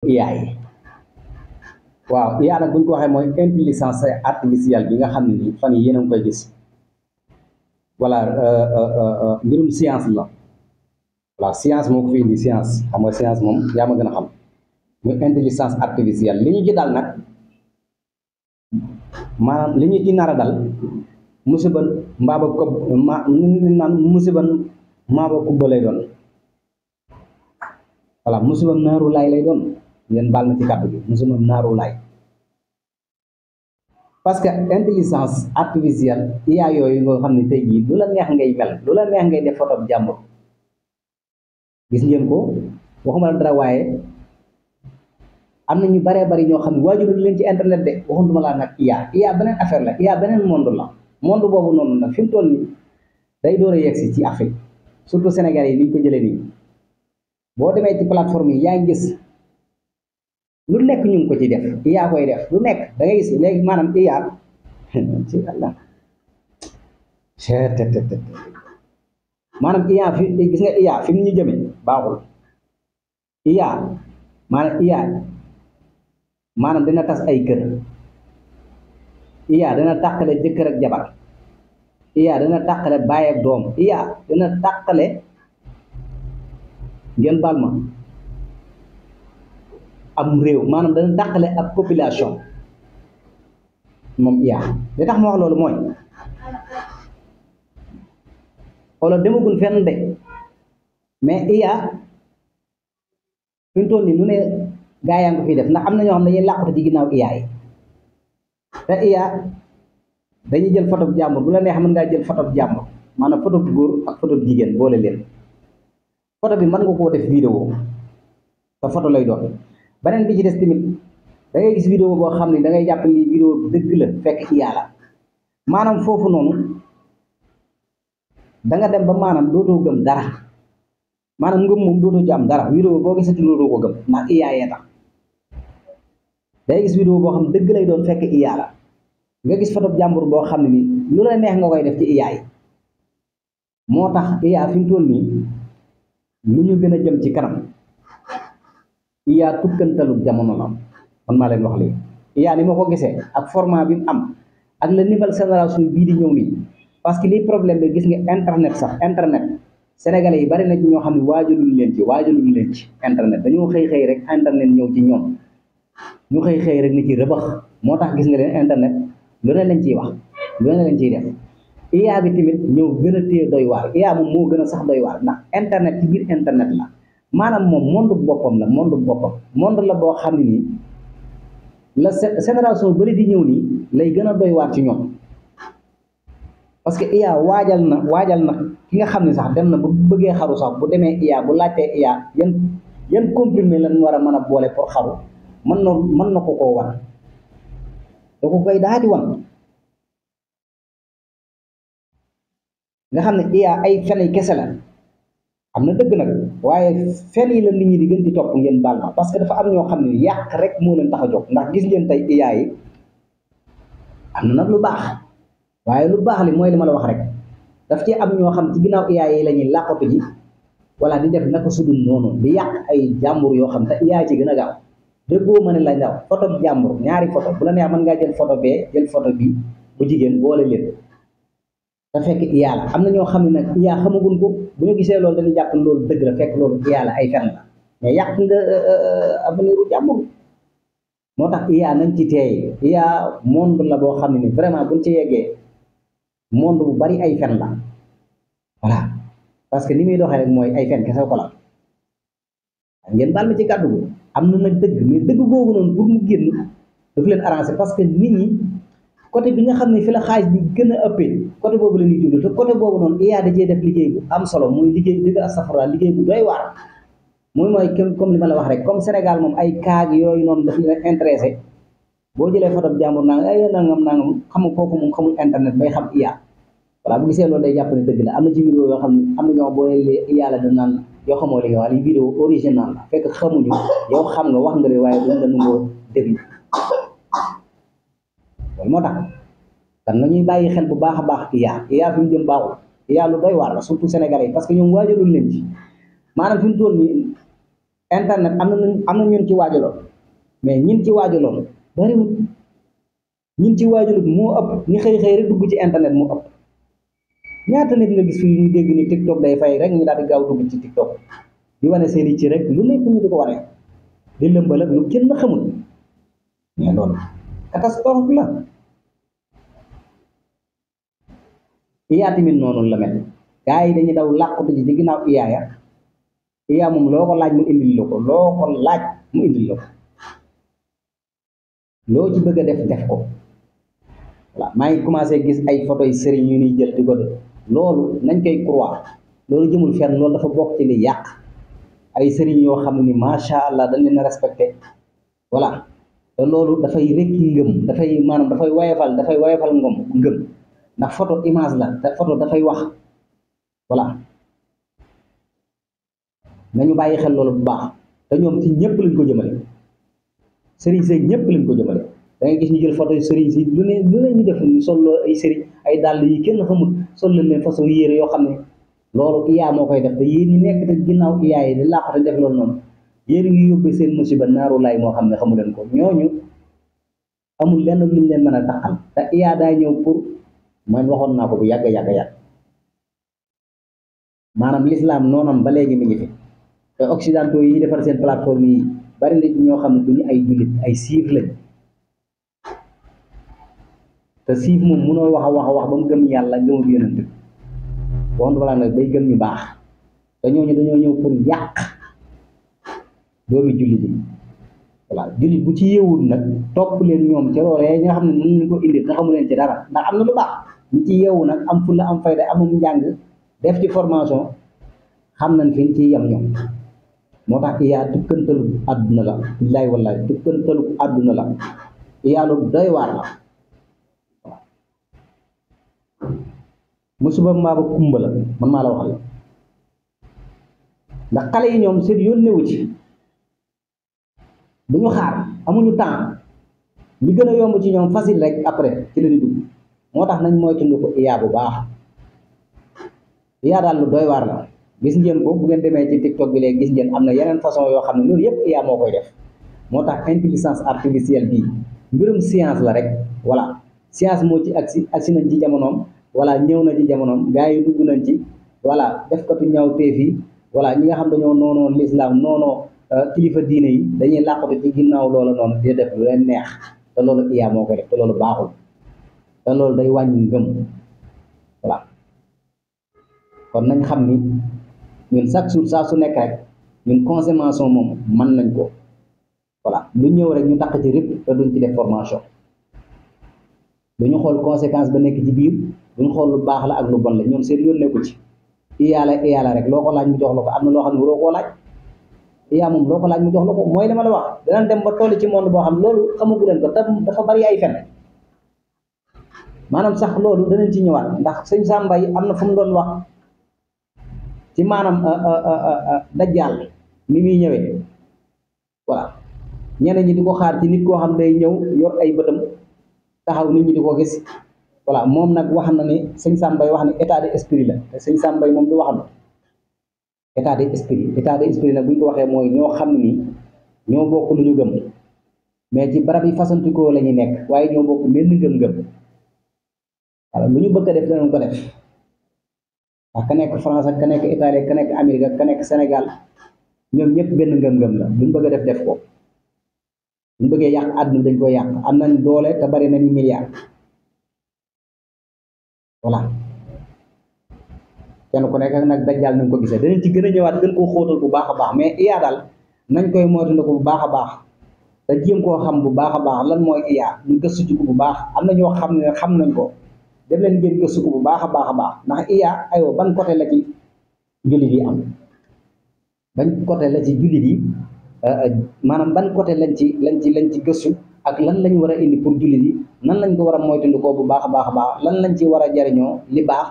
IA yi waaw IA nag buñ ko waxee mooy intelligence artificielle bi nga xam ne nii fan yi yéen a ngi koy gis voilà mbirum science la voilà science moo ko fi indi science xam nga science moom yaa ma gën a xam muy intelligence artificielle li ñu ci dal nag maanaam li ñu ci nar a dal musiba mbaaba ko ma ñu naan musiba maaba kubba lay doon voilà musiba naaru laay lay doon ngeen baal ma ci kàddu bi musiba naaru laay parce que intelligence artificielle IA yooyu nga xam ne tey jii lu la neex ngay mel lu la neex ngay def photo bu jàmbur gis ngeen ko waxuma la dara waaye am na ñu baree bari ñoo xam ne waajur leen ci internet de waxuntuma laa nag IA beneen affaire la IA beneen monde la monde boobu noonu nag fi mu toll nii day door a yegsi ci Afrique surtout Sénégalais yi ni ñu ko jëlee nii boo demee ci plateforme yi yaa ngi gis lu nekk ñu ngi ko ci def IA koy def lu nekk da ngay gis léegi maanaam IA ci Allah maanaam IA fi gis nga IA fi mu ñu jëmee baaxul IA maanaam dina tas ay kër IA dina tàqale jëkkër ak jabar IA dina tàqale baay ak doom IA dina tàqale ngeen baal ma am réew maanaam dana tàqale ak population moom IA li tax ma wax loolu mooy wala demagul fenn de mais IA fi mu toll nii nu ne gaa yaa ngi ko fiy def ndax am na ñoo xam ne dañuy làqatu ci ginnaaw IA yi te IA dañuy jël photo bu jàmbur bu la neex mën ngaa jël photo bu jàmbur maanaam photo bu góor ak photo bu jigéen boole leen photo bi mën nga koo def vidéo te photo lay doon beneen bi ci des tamit da ngay gis vidéo boo xam ne da ngay jàpp ni vidéo bi dëgg la fekk IA la maanaam foofu noonu da nga dem ba maanaam dootoo gëm dara maanaam ngëm moom dootoo ci am dara vidéo boo gisati dootoo ko gëm ndax IA yee tax day gis vidéo boo xam ne dëgg lay doon fekk IA la nga gis photo jàmbur boo xam ne ni lu la neex nga koy def ci IA yi moo tax IA fi mu toll nii lu ñu gën a jëm ci kanam IA tukkantalu jamono la man maa leen wax lii IA ni ma ko gisee ak format bi mu am ak la nouvelle génération bii di ñëw nii parce que lii problème bi gis nga internet sax internet sénégalais yi bari na ci ñoo xam ne waajalul leen ci internet dañoo xëy rek internet ñëw ci ñoom ñu xëy rek ni ci rëbax moo tax gis nga leen internet lu ne lañ ciy wax lu ne lañ ciy def IA bi tamit ñëw gën a téye doy waar IA moom moo gën a sax doy waar ndax internet ci biir internet la maanaam moom monde boppam la monde la boo xam ne nii la génération bari di ñëw nii lay gën a doy waar ci ñoom parce que IA waajal na ki nga xam ne sax dem na bu bëggee xaru sax bu demee IA bu laajtee IA yan comprimé lañ war a mën a boole pour xaru mën na ko koo wan da ko koy daal di wan nga xam ne IA ay fen ay kese la am na dëgg nag waaye fen yi la nit ñi di gën di topp ngeen baal ma parce que dafa am ñoo xam ne yàq rek moo leen tax a jóg ndax gis ngeen tey IA yi am na nag lu baax waaye lu baax li mooy li ma la wax rek daf ci am ñoo xam ci ginnaaw IA yi la ñuy làqatu ji wala di def naka sudul noonu di yàq ay jàmbur yoo xam te IA ci gën a gaaw déggoo ma ne la ndaw photo bi jàmbur ñaari photo bu la neex mën ngaa jël photo bee jël photo bi bu jigéen boole leen te fekk IA la am na ñoo xam ne nag IA xamaguñ ko bu ñu gisee loolu dañuy jàpp loolu dëgg la fekk loolu IA la ay fen la mais yàq nga avenir u jàmbur moo tax IA nañ ci teey IA monde la boo xam ne ni vraiment buñ ci yeggee monde bu bari ay fen la voilà parce que ni muy doxee rek mooy ay fen kese ko la ngeen baal ma ci kàddu gi am na nag dëgg mais dëgg googu noonu pour mu génn daf leen arrangé parce que nit ñi côté bi nga xam ne fi la xaalis bi gën a ëppee côté boobu la ñuy jublu te côté boobu noonu IA da cee def liggéey bu am solo muy liggéey dëgg astafurlah liggéey bu doy waar mooy comme li ma la wax rek comme Sénégal moom ay kaag yooyu noonu daf leen intéressé boo jëlee photo bi jàmbur naa ay nangam xamul kooku moom xamul internet bay xam IA voilà bu gisee loolu day jàpp ne dëgg la am na ci vidéo yoo xam ne am na ñoo boo IA la da naan yoo xamoo li nga wax li vidéo original la fekk xamuñu yow xam nga wax nga le waaye duñ la nangoo déglu loolu moo tax kan nañuy bàyyi xel bu baax a baax IA fi mu jëm baaxul IA lu doy waar la surtout sénégalais yi parce que ñoom waajalul leen ci maanaam fi mu toll nii internet am na ñun ci waajaloon mais ñin ci waajaloon bariwul ñin ci waajalut moo ëpp ñi xëy xëy rek dugg ci internet moo ëpp ñaata nit nga gis fii ñu dégg ni TikTok day fay rek ñu daal di gaaw dugg ci TikTok di wane seeni ci rek lu nekk ñu di ko wane di lëmbal ak lu kenn xamul mais loolu catastrophe la. iyaa tamit noonu la mel gaa yi dañuy daw làqatu ci ginnaaw iyaaya iyaa moom loo ko laaj mu indil la ko loo ko laaj mu indil la ko loo ci bëgg a def ko voilà maa ngi commencé gis ay photo yi sëriñ yu ñuy jël di ko def loolu nañ koy croire loolu jëmul fenn loolu dafa bokk ci li yàq ay sëriñ yoo xam ne ni macha allah dañ leen a respecté voilà te loolu dafay rekki ngëm dafay maanaam dafay woyofal ngëm ndax photo image la te photo dafay wax voilà nañu bàyyi xel loolu bu baax te ñoom ci ñëpp lañ ko jëmale sëriñ si ñëpp lañ ko jëmale da ngay gis ñu jël photo sëriñ si lu ne ñu def ñu sol ay sëriñ ay dàll yi kenn xamul sol leen façon yére yoo xam ne loolu iyaa moo koy def te yéen ñi nekk te ginnaaw iyaa yi di làqate def loolu noonu yéen ngi yóbbee seen musiba naaru laay moo xam ne xamu leen ko ñooñu amul lenn luñ leen mën a taxal te iyaa daa ñëw pour man waxoon naa ko bu yàgg maanaam l'islam noonam ba léegi mi ngi fi te occidentaux yi defar seen plateforme yi bari na ñoo xam ne du ñu ay jullit ay siif lañ te siif moom mënoo wax a wax ba mu gëm yàlla gëmul yonent bi waxoon wala nag bay gëm ñu baax te ñooñu dañoo ñëw pour yàq doomi jullit yi voilà jullit bu ci yewul nag topp leen ñoom ca loolee ñi nga xam ne mën nañ ko indi te xamu leen ci dara ndax am na lu baax ñu ci yeewu nag am fulla am fayda amum njàng def ci formation xam nañ fi ñu ciy yem ñoom moo tax iyaa tukkantalu àdduna la billaay wallaay tukkantalu àdduna la iyaa lu doy waar la musiba mbaaba kumba la man maa la waxal ndax xale yi ñoom seen yoon newu ci duñu xaar amuñu temps li gën a yomb ci ñoom facile rek après ci la ñu dugg moo tax nañ moytuñu ko iyaa bu baax iyaa daal lu doy waar la gis ngeen ko bu ngeen demee ci TikTok bi léegi gis ngeen am na yeneen façon yoo xam ne loolu yëpp iyaa moo koy def moo tax intelligence artificielle bii mbirum science la rek voilà science moo ci agsi nañ ci jamonoom voilà ñëw na ci jamonoom gars yi dugg nañ ci voilà def katu ñaaw teef yi voilà ñi nga xam dañoo noonoo l'islam noonoo kilifa diine yi dañuy làqatu ci ginnaaw loola noonu di def lu leen neex te loolu iyaa moo koy def te loolu baaxul te loolu day wàññi ngëm voilà kon nañ xam ni ñun chaque jour saa su nekk rek ñun consommation moom mën nañ ko voilà lu ñëw rek ñu taq ci rip te duñ ci def formation duñu xool conséquence ba nekk ci biir duñu xool lu baax la ak lu bon la ñoom seen yoon nekku ci iyaa la rek loo ko laaj mu jox la ko am na loo xam ne waroo koo laaj iyaa moom loo ko laaj mu jox la ko mooy dama la wax danañ dem ba toll ci monde boo xam loolu xamagu leen ko te dafa bari ay fen maanaam sax loolu danañ ci ñëwaat ndax sëñ Samba yi am na fu mu doon wax ci maanaam dajjaal ni muy ñëwee voilà ñeneen ñi di ko xaar ci nit koo xam day ñëw yor ay bëtam taxaw nit ñi di ko gis voilà moom nag wax na ne sëñ Samba yi wax ne état d'esprit la te sëñ Samba yi moom du waxam état d'esprit nag bu ñu ko waxee mooy ñoo xam ne ni ñoo bokk lu ñu gëm mais ci barab yi fasantikoo la ñuy nekk waaye ñoo bokk mel ni ngëm-ngëm voilà lu ñu bëgg a def danañ ko def ak ka nekk France ak ka nekk Italie ka nekk Amérique ak ka nekk Sénégal ñoom ñëpp benn ngëm-ngëm la luñ bëgg a def ko buñ bëggee yàq àdduna dañ koy yàq am nañ doole te bari nañu milliards voilà kenn ku nekk nag dajjaal nañ ko gisee danañ ci gën a ñëwaat gën koo xóotal bu baax a baax mais iyaa daal nañ koy moytandiku bu baax a baax te jéem koo xam bu baax a baax lan mooy iyaa ñu gëstu ci ko bu baax am na ñoo xam ne xam nañ ko def leen ngeen gëstu ko bu baax a baax ndax iyaa aywa ban côté la ci jullit yi am ban côté la ci jullit yi maanaam ban côté lañ ci gëstu ak lan lañ war a indi pour jullit yi nan lañ ko war a moytandikoo bu baax a baax lan lañ ci war a jariñoo li baax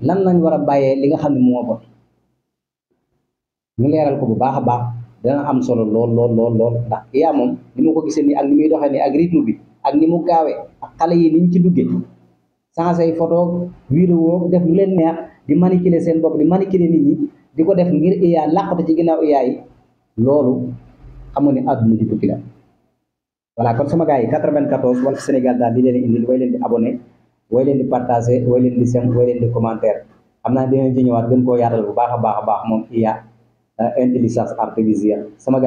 lan lañ war a bàyyee li nga xam ne moo bon ñu leeral ko bu baax a baax dana am solo lool ndax iyaa moom ni ma ko gisee nii ak ni muy doxee nii ak rythme bi ak ni mu gaawee ak xale yi niñ ci duggee changé photo vidéo def lu leen neex di manipuler seen bopp di manipuler nit ñi di ko def ngir iyaa làqatu ci ginnaaw iyaa yi loolu xam nga ne àdduna di tukki la. voilà kon sama gars yi 94 Walf Sénégal daal li leen indil way leen di abonné way leen di partagé way leen di sem way leen di commentaire xam naa dinañ ci ñëwaat gën koo yaatal bu baax a baax a baax moom IA intelligence artificielle sama